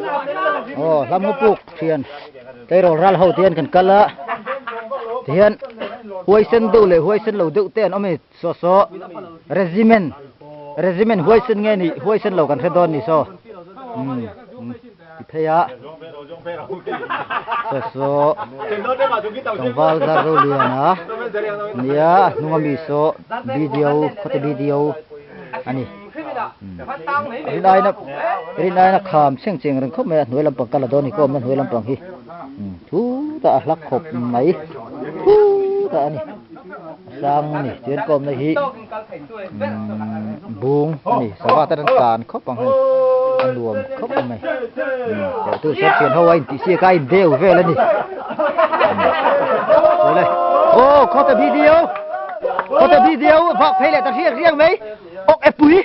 Aw hlam ngaw puk thian tleirawl ral ho te hian kan kal a tihian huaisen deuh leh huaisen lo deuh te an awm a ni saw saw regiment regiment huaisen nge nih huaisen lo kan hre dawn ni saw umm ti phei a saw saw tlangval zar zo lian a nia a hnung ami saw video khawte video a ni. Rin aina rin aina kham chheng cheng reng khawp mai a hnuai lampang ka la dawn ni ka awmna hnuai lampang hi thutah a hlak khawp mai thutah a ni a sang a ni chuan ka awmna hi bung a ni sava te an tlan khawp ang hei a nuam khawp mai tu sawn thian ho a intihsiak a indeu vel a ni aw khawte video khawte video vak phei leh ta hriak hriak mai. Ok e pui.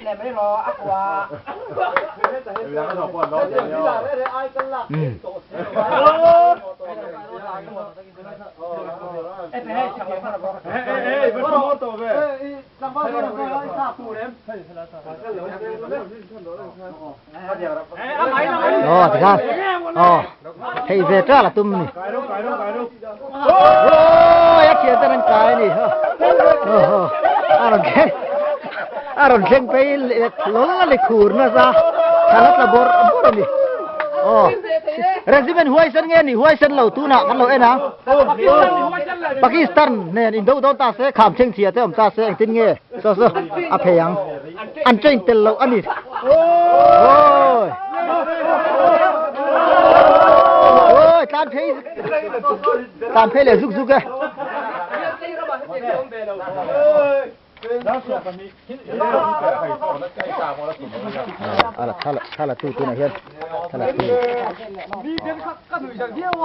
Ờ thì sao? Ờ, thei ve tra là tum ni. Ôi, a thian tan an kai ni. A rawn thleng a rawn thleng phei leh hlawl a ni khur nasa thla la tla bawrh bawrh a ni. Aw, regiment huaisen nge ni huaisen lo tunah kan lo en ang. Pakistan nen indo dawn ta se kham thleng chhia te awm ta se engtin nge saw saw a phei ang. An train tel loh a ni. Oi! Oi, tlan phei tlan phei leh zuk zuk e. Ala thala thala tu tunah hian thala tu.